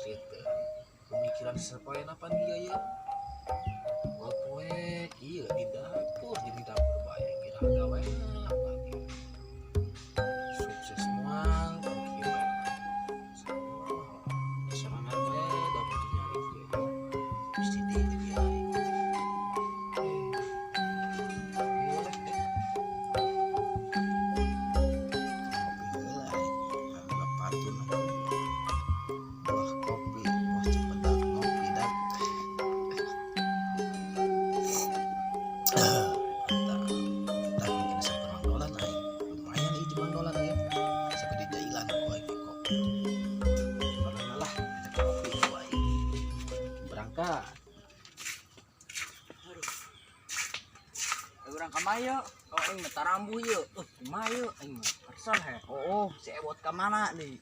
Gitu. Pemikiran sapoe apa dia ya? Gua poe ieu di dapur, jadi dapur bae kira gawe apa dia. Sukses moal pemikiran. Sorangan bae dapur nyari dia. Mesti dia dia. Boleh deh. Kopi heula aing. Pantun buah kopi, buah cempedak, ngopi dak. Mantap. Tah mungkin sampai Mang Dolan aing. Lumayan ieu jeung Mang Dolan ya. Sampai di jailan ku aing kopi. Mana lah, ada kopi ku aing. Berangkat. Urang ka mana? Oh, aing mah tarambu ye. Kumaha ye? Aing mah kesel he. Oh, si Ewot ka mana deui?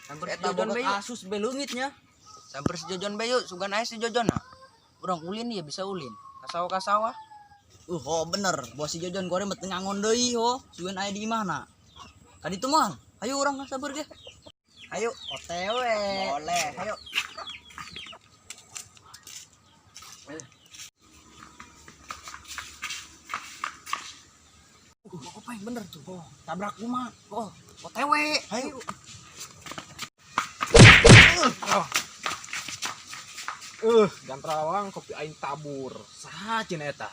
Samper si Eta Jojon boga bae yuk. kasus belungit nya. Samper si Jojon bae yuk, sugan aya si Jojon na. Urang ulin ya bisa ulin. Ka sawah ka sawah. Oh bener, bos si Jojon goreng bet ngangon deui ho. Sugan aya di imahna. Ka ditu mah. Ayo urang ka sabar ge. Ayo, OTW. Boleh, ayo. Apa yang bener tuh? Oh, tabrak rumah. Oh, OTW. Ayo. Gantrawang kopi aing tabur. Saha cenah eta?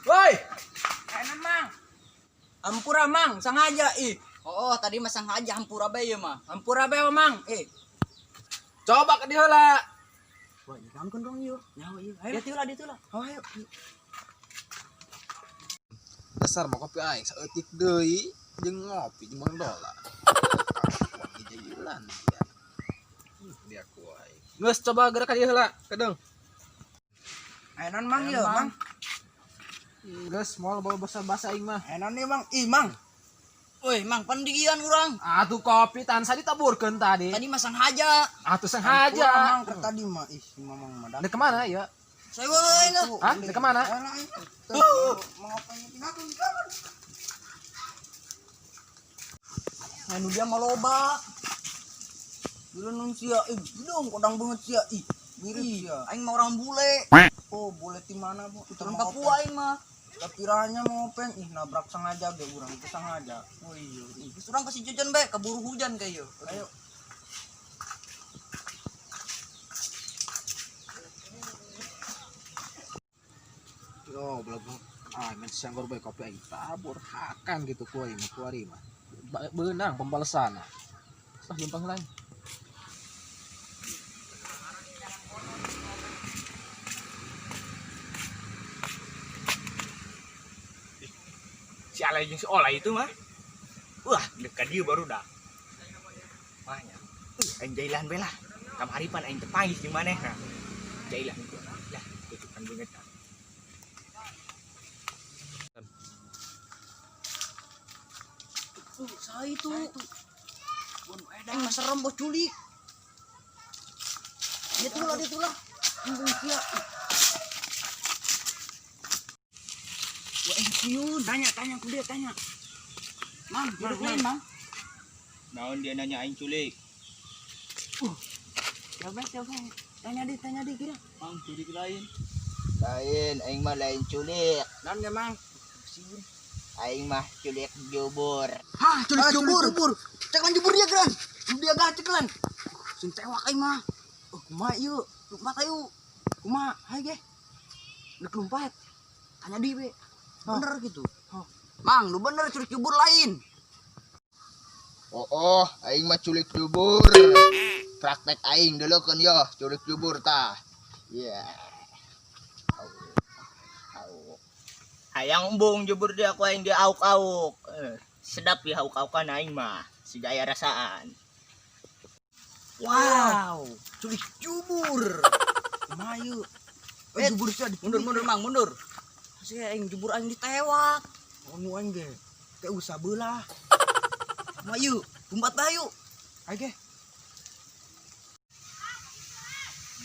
Woi, Enak, Mang. Ampura, Mang, sengaja ih. Oh, tadi mah sengaja hampura bae ieu mah. Ampura bae, Mang. Eh, coba ke dieu heula. Wah, nyaho dong ieu. Nyaho ieu. Ayo ditu lah. Oh, ayo. Dasar mau kopi aing saeutik deui jeung ngopi jeung Mang Dola. Wah, di jailan dia. Dia ku aing. Geus coba gerak ka dieu heula, kedeung. Ayo non, Mang, yeuh, Mang. Geus moal bawa basa-basa aing mah. Ayo non nih, Mang. Ih, Mang. Woi, Mang, pendidikan urang. Atuh kopi tan ditaburkeun tadi. Tadi mah sengaja. Atuh sengaja. Ampura, Mang, ke tadi mah. Ih, si Mamang mah dah. Dek kemana ya? Saya wae lah. Hah? Dek kemana? Anu dia mah loba. Dulu nun sia, ih, dong kodang banget sia, ih, mirip sia. Aing mah orang bule. Oh, boleh di mana, Bu? Itu Orang mau Papua aing mah. Tapi rahanya mau pen, ih nabrak sengaja ge urang itu sengaja. Oh iya, ih, geus urang kasih jajan bae, keburu hujan kayak ieu. Ayo. Yo, belum ah main sianggor bae kopi aing tabur hakan gitu ku aing mah kuari mah. Beunang pembalasan. Ah, lempang lain. Si Alay jeung si Olay itu mah. Wah, dekat dia baru dah. Mahnya. Aing jailan bae lah. Kamari pan aing tepangis jeung manehna. Jailan lah, tutupan beungeut. Saya itu. Aing mah serem bos culik. Dia tulah, dia tulah. Embung sia. Wah, aing sieun. Tanya, tanya ku dia, tanya. Mang, duduk lain, Mang. Naon dia nanya aing culik? Siapa, siapa? Tanya dia kira. Mang, culik lain. Lain, aing mah lain culik. Naon ge, Mang? Aing mah culik jubur. Hah, culik jubur. Cekelan jubur dia, Gran. Dia gak cekelan. Sun tewak aing mah. Oh, kumaha ieu? Lompat ayo. Kumaha? Hai ge. Dek lompat. Tanya di be. Bener gitu. Oh. Mang, lu bener culik jubur lain. Oh, aing mah culik jubur. Praktek aing dulu kan yo, culik jubur tah. Iya. Au. Au. Hayang embung jubur dia ku aing dia auk-auk. Sedap ya auk-aukan aing mah. Siga aya rasaan. Wow, culik jubur. Kumaha ieu? Eh, Jubur sia diculik. Mundur, mundur, Mang, mundur. Asli aing jubur aing ditewak. Oh, nu aing ge. Teh usah beulah. Kumaha ieu? Lompat bae yuk. Hai ge.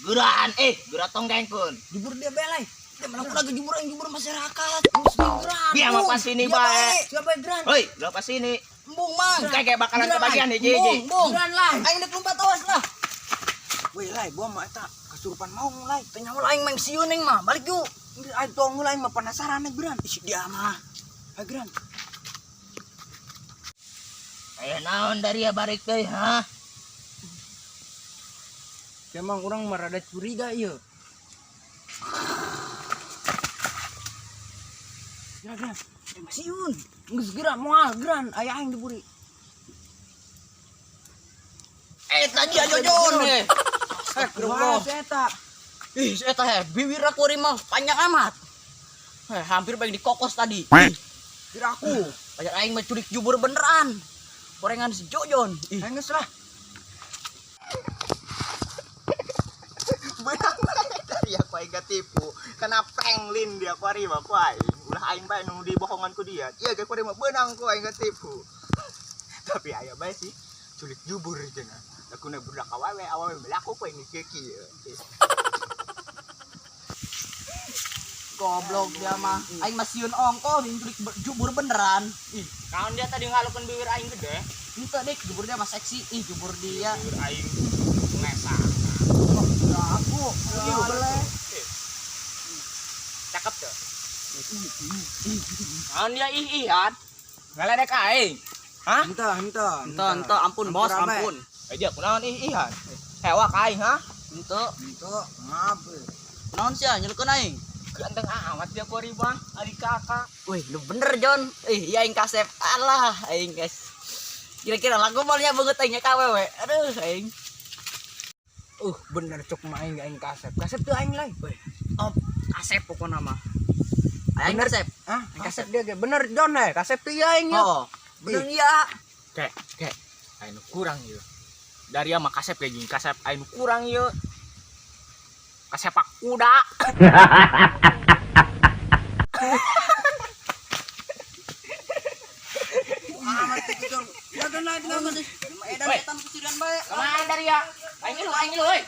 Geran geura tonggengkeun. Jubur dia belai. Dia mana lagi jubur aing jubur masyarakat. Geran. Dia mah pas ini Dia bae. bae. Siapa geran? Hoi, lepas sini. Embung, Mang. Kayak bakalan Geran, kebagian Embung, hiji-hiji. embung. Geran lah. Aing dek lompat awas lah. Lai, gua mah eta kesurupan maung lai. Teu nyaho aing mah sieun aing mah. Balik yuk. Aing tong heula aing mah penasaran geran. Ih, dia mah. Ayo geran. Aya naon dari ya balik deui ha? Emang urang mah rada curiga ieu. Geran, geran. Aing mah sieun. Geus geura moal geran aya aing diburi. Eh tadi aja Jojon. Eh, kumaha si eta? Ih, si eta he, bibir aku ari mah panjang amat. Eh, hampir baik dikokos tadi. Ih, Kira aku. banyak aing mah curik jubur beneran. Gorengan si Jojon. Ih, Aing geus lah. Beunang dari aku aing katipu. Kena prank lin dia ku ari mah ku aing. Ulah aing bae nu dibohongan ku dia. Ieu ge ku ari mah beunang ku aing katipu. Tapi aya bae sih culik jubur cenah. Lakuna budak awewe awewe melaku ku aing kieu kieu. Goblok dia mah. Aing mah sieun ongko jeung curik jubur beneran. Ih, Naon dia tadi ngalukeun bibir aing gede? henteu dik, jubur dia mah seksi. Ih, jubur dia. Bibir aing ngesah. Aku. Boleh. Cakep tuh. Naon dia ih ihan. Ngaledek aing. Hah? Henteu, henteu. Henteu, henteu, ampun bos, ampun. Eh dia kunaon ih ihan. Hewak aing ha? Henteu. Henteu, maaf. Naon sia nyelkeun aing? Ganteng amat dia ku ari bang, adik kakak. Wih, lu bener Jon. Ih, iya aing kasep. Alah, aing guys. Kira-kira lagu malnya banget aingnya ka awewe. Aduh, aing. Bener cuk mah aing aing kasep. Kasep tuh aing lain. Wih, top kasep pokokna mah. Aing kasep. Hah? Kasep dia ge bener Jon eh. Kasep tuh iya aing ya. Oh, bener iya. Kek, kek. Aing nu kurang ieu. Dari ama kasep ge jeung kasep aing nu kurang ieu. Kasepak kuda. Amat itu Jon. Ya Jon lain dengan Edan edan kusirian bae. Kemana dari ya? Aing ngilu, aing ngilu euy.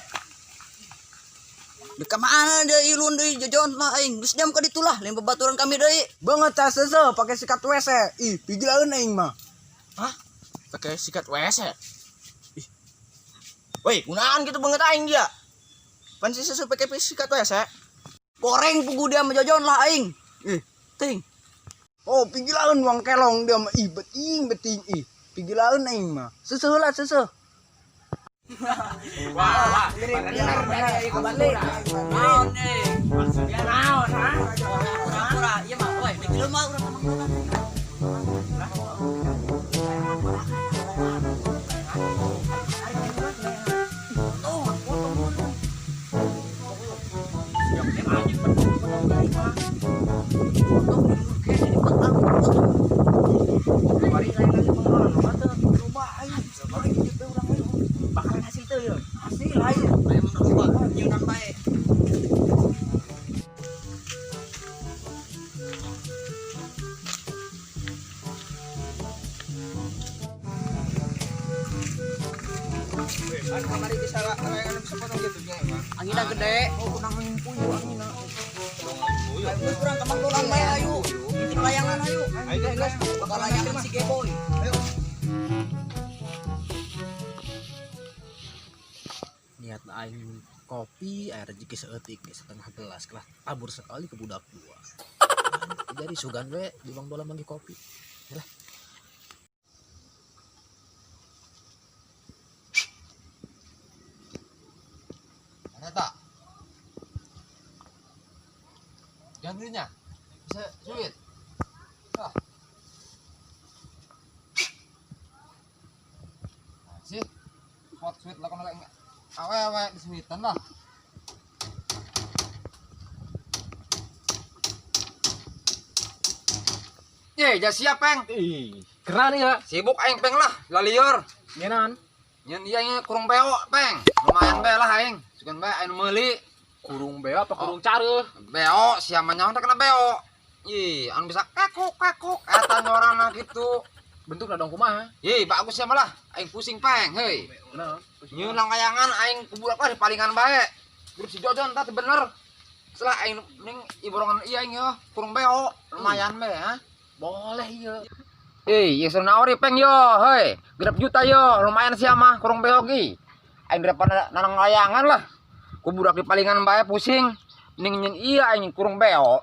Di mana deui ilun deui Jojon lah aing. Geus diam ka ditu lah, lain babaturan kami deui. Banget tas sese pakai sikat WC. Ih, pigilaeun aing mah. Hah? Pakai sikat WC. Ih. Woi, gunaan gitu banget aing dia. Pan si susu pakai sikat WC. Goreng pugu dia sama Jojon lah aing. Ih, ting. Oh, pigilaeun wang kelong dia mah. Ih, beting beting ih. Pigilaeun aing mah. Sese heula sese. Wah, wah. Bener dari balik. Naon deui? Maksudnya naon, ha? Pura-pura, ieu mah woi, di kieu mah urang ka Mang Dolan. Bakalan hasil teu ieu. Hasil aing. Ayo mang loba, nyeunan bae. Kan kamari bisa layangan bisa potong gitu nya emang. Anginna gede. Oh, kunang angin puyuh anginna. Ayo geus urang ka Mang Dolan bae ayo. Bikin layangan ayo. Ayo guys, Bakal layangan si Geboy. Niat aing kopi air rezeki seeutik ge setengah gelas kelah tabur sekali ke budak dua. Jadi sugan we di Bang Dolan manggih kopi. Yalah. Mana tak? Gantinya bisa suit. Ah. Sih, pot suit lah kalau enggak awewe disuitan lah. Ye, ja siap peng. Ih, keren ya. Sibuk aing peng lah, lalieur. Nyenan. Nyen iya nya kurung beo peng. Lumayan bae lah aing. Sugan bae aing meuli. Kurung beo apa kurung care? Beo siapa nyawa kena beo. Ih, anu bisa kakuk kakuk eta nyorana gitu. Bentukna dong kumaha? Ih, bagus ya malah. Aing pusing peng, heuy. Nah, Nyeun langkayangan aing kuburak lah di palingan bae. Grup si Jojon tah teu bener. Setelah aing ning iborongan iya aing yo, kurung beo, lumayan bae ha. Boleh iya. Eh, ieu nawari peng yo, heuy. 6 juta yo, lumayan sia mah kurung beo gi. Aing daripada nanang layangan lah. Ku budak di palingan bae pusing. Mending nyen iya aing kurung beo.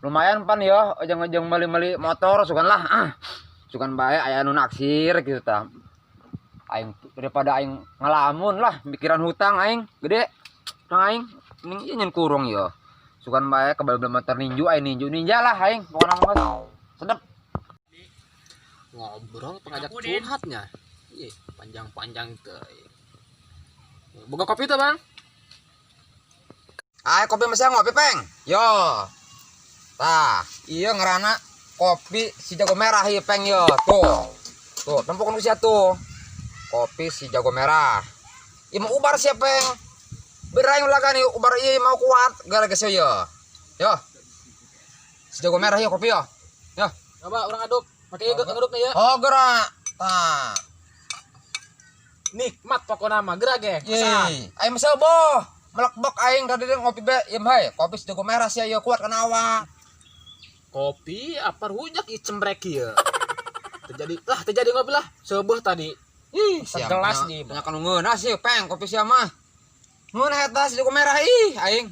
Lumayan pan ya, ojang-ojang meli-meli motor sugan lah. Ah. Sugan bae aya nu naksir gitu tah. Aing daripada aing ngalamun lah mikiran hutang aing gede. Tang aing mending iya nyen kurung ya. Sugan bae kebal motor ninju aing ninju ninja lah aing pokona mah. Sedep. Ngobrol pengajak curhatnya. Ih, panjang-panjang teh. Boga kopi tuh, Bang? Ay, kopi masih ngopi, Peng. Yo. Tah, iya ngerana kopi si jago merah ieu, Peng yo. Tuh. Tuh, tempokeun ku sia tuh. Kopi si jago merah. Ieu mah ubar sia, Peng. Beraing ulagan ieu ubar ieu mau kuat gara-gara sia yo. Yo. Si jago merah yo kopi yo. Yo. Coba urang aduk. Pakai ieu ngaduk nih ya. Oh, gerak. Tah. Nikmat pokokna mah gerak ge. Ye, aing mah boh. Melekbek aing tadi ngopi be, ieu mah kopi si jago merah sia yo kuat kana awak. Kopi apa rujak ieu cembrek ieu. Terjadi lah, terjadi ngopi lah. Seubeuh tadi. Ih, segelas nih. Banyak anu ngeunah sih, Peng, kopi sia mah. Ngeunah eta si jago merah ih aing.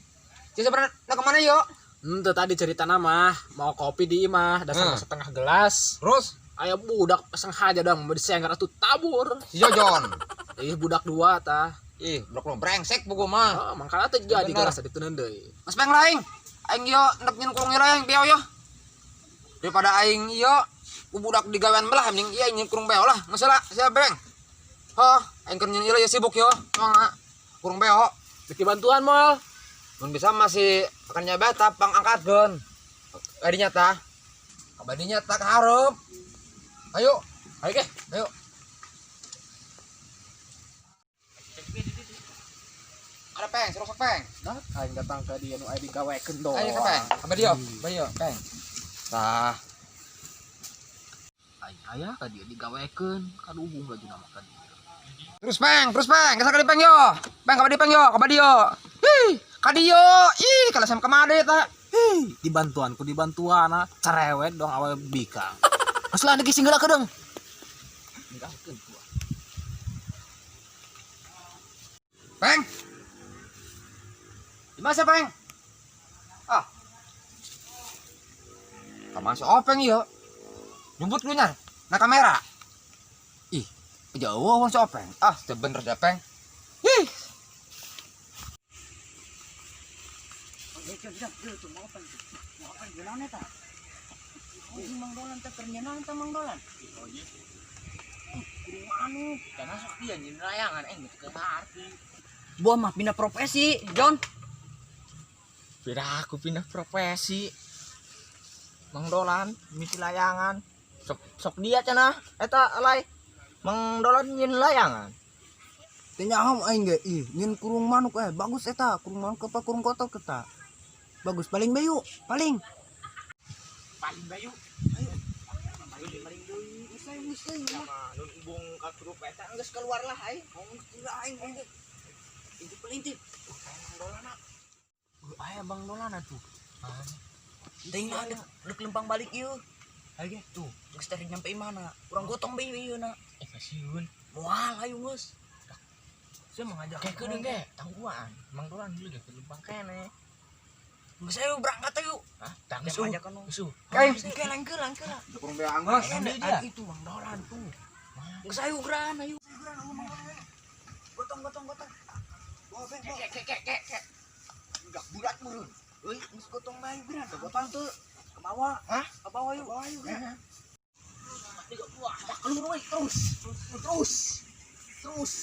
Sia sebenarnya nak kemana yo? Henteu tadi cerita nama mau kopi di imah dasar setengah gelas. Terus aya budak sengaja dong mau disenger atuh tabur. Si Jojon. Ih, budak dua tah. Ih, budak lu brengsek buku mah. Oh, mangkana teh jadi Bener. gelas diteundeun deui. Mas Peng laing. Aing yo nek nyen kurung ieu beo yo. Daripada aing ieu ku budak digawean belah mending ieu aing nyen kurung beo lah. Masalah sia Peng. Hah, aing keur nyen ieu ya sibuk yo. Mangga kurung beo. Bikin bantuan moal. Mun bisa masih akan nyoba ta pangangkatkeun. Kadinya tah. Kabadinya tak hareup. Ayo, Ayo ge. Ayo. Ada Peng, suruh sok Peng. Nah, aing datang ke dia nu aya digawekeun doang. Ayo ke Peng, apa dia? Bayo, Peng. Tah, Aing aya ka dia digawekeun, kaduhung lagi nama ka dia. Terus Peng, terus Peng, kesal kali Peng yo. Peng kabadi Peng yo, kabadi yo. Ih, kadiyo. Ih, kalau sam kemade ta. Hih, dibantuan ku dibantuan ah, cerewet dong awe bikang. Geus lah niki singgah kedeung. Digawekeun ku. Peng. Di mana sih, Peng? Ah. Kamu si Openg yo. Nyebut lu nyar. Na kamera. Ih, jauh si Openg. Ah, bener dah Peng. Ih. Mang Dolan teh keur nyeunang teh Mang Dolan. Kurung manuk. Jangan sok dia nyen layangan aing teu ngarti. Buah mah pindah profesi, John. Beda aku pindah profesi. Mang Dolan misi layangan. Sok sok dia cenah eta alay. Mang Dolan nyen layangan. Teu nyaho aing ge ih nyen kurung manuk bagus eta kurung manuk apa kurung kotok eta. Bagus paling bayu, paling. Paling bayu. Ayo. Paling deui. Usai usai. Sama nun ubung ka grup eta geus keluar lah aing. Aing aing. Intip intip. Mang Dolan. Aya Bang Dolan atuh. Teuing na dek lempang balik ieu. Ayo ge Tuh, geus tadi nyampe mana? Urang gotong bae ieu na. Kasiun. Moal ayo geus. Saya mengajak ke kedeung ge tangguhan. Mang Dolan dulu ge ke lempang kene. Geus ayo berangkat ayo. Hah? Tang Geus ajakan. Geus. Aing. Engke langke langke lah. Kurung beo anggus. Dia. Itu Mang Dolan tuh. Geus ayo geran ayo. Gotong gotong gotong. Bawa Peng, bawa. Kek kek kek kek. Enggak bulat meureun. Euy, geus gotong bae geran. Gotong tuh. Ke bawah. Hah? Ke bawah yuk. Ke bawah yuk. Geran. Keluar we terus. Terus. Terus.